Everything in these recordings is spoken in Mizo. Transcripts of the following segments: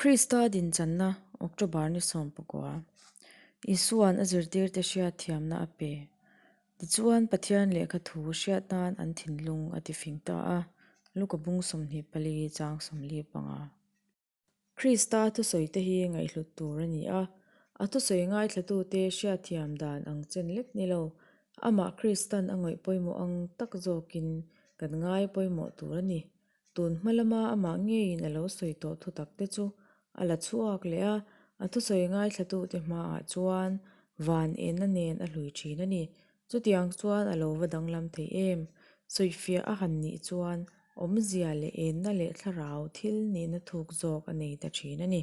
Krista dinchanna, October ni 19. Isua'n a zirtirte hriatthiamna a pe. Tichuan, Pathian lehkha thu hriat nan an thinlung a tifing ta a, Luka bung 24 chang 45. Krista thusawite hi ngaihhlut tur a ni a, a thusawi ngaithlatute hriatthiam dan ang chen lek ni lo, amah Kristan a ngawih pawimawh ang tak zawkin kan ngai pawimawh tur a ni. Tun hma lama amah ngeiin a lo sawi tawh thutak te chu a la chhuak leh a, a thusawi ngaithlatute hmaah chuan van enna nen a hlui thin a ni. Chutiang chuan a lo va danglam thei em? Sawifiah a han nih chuan awmzia leh enna leh thlarau thil nihna thuk zawk a nei ta thin a ni.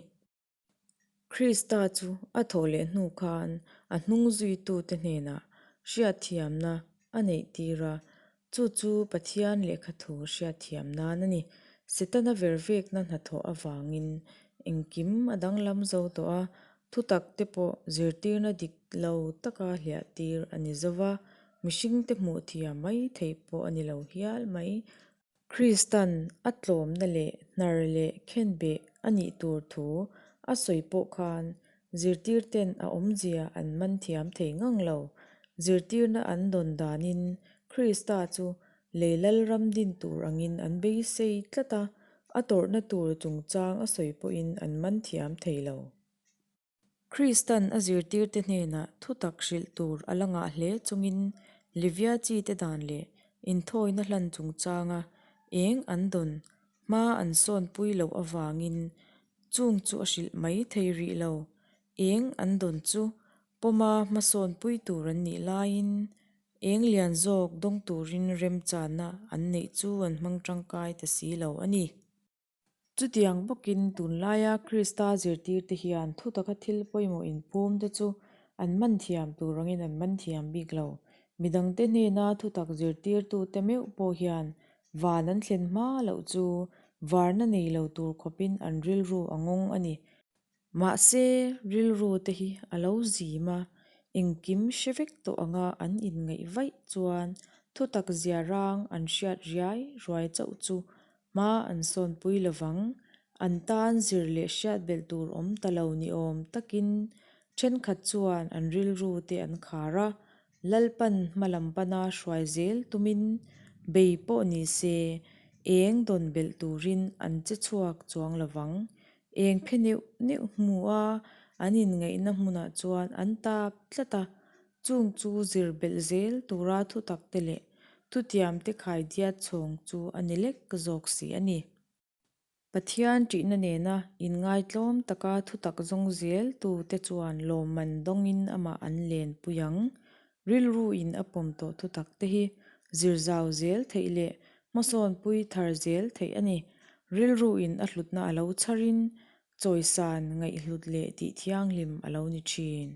Krista chu a thawh leh hnu khan a hnung zuitute hnenah hriatthiamna a neihtir a, chu chu Pathian lehkha thu hriatthiam nan a ni. Setana vervekna hnathawh avangin engkim a danglam zo tawh a, thutak te pawh zirtirna dik lo taka hliahtir a ni zo va, mihringte hmuh thiam mai theih pawh a ni lo hial mai. Kristan a tlawmna leh hnar leh khenbeh a nih tur thu a sawi pawh khan zirtirten a awmzia an man thiam thei ngang lo. Zirtirna an dawn danin Krista chu lei lalram din tur angin an beisei tlat a, a tawrhna tur chungchang a sawi pawhin an man thiam thei lo. Kristan a zirtirte hnenah thutak hrilh tur a la ngah hle chungin Livia chite dan leh inthawina hlan chungchanga eng an dawn hma an sawnpui loh avangin chung chu a hrilh mai thei rih lo. Eng an dawn chu pawma hmasawnpui tur an nih laiin eng lian zawk dawng turin remchanna an neih chu an hmang tangkai ta si lo a ni. Chutiang bawkin tunlaia Krista zirtirte hian thutaka thil pawimawh inpumte chu an man thiam tur angin an man thiam bik lo. Midangte hnena thutak zirtirtute meuh pawh hian van an thlen hma loh chu varna nei lo tur khawpin an rilru a ngawng a ni. Mahse, rilru te hi a lo zim a, engkim hre vek tawh anga an inngaih vaih chuan thutak zia rang an hriat riai ruai chauh chu hma an sawnpui lovang. An tan zir leh hriat belh tur awm ta lo ni awm takin thenkhat chuan an rilru te an khar a, Lalpan hma lam pana hruai zel tumin bei pawh ni se eng dawn belh turin an che chhuak chuang lovang. Eng phe neuh neuh hmu a, an inngaihna hmunah chuan an tap tlat a, chung chu zir belh zel tura thutak te leh thutiam te khaidiat chhawng chu a ni lek zawk si a ni. Pathian ṭihna nena inngaitlawm taka thutak zawng zel tute chuan lawmman dawngin amah an lenpui ang. Rilruin a pawm tawh thutak te hi zir zau zel theih leh hmasawnpui thar zel theih a ni. Rilruin a hlutna a lo chharin chawisan ngaihhlut leh tih thianghlim a lo ni thin.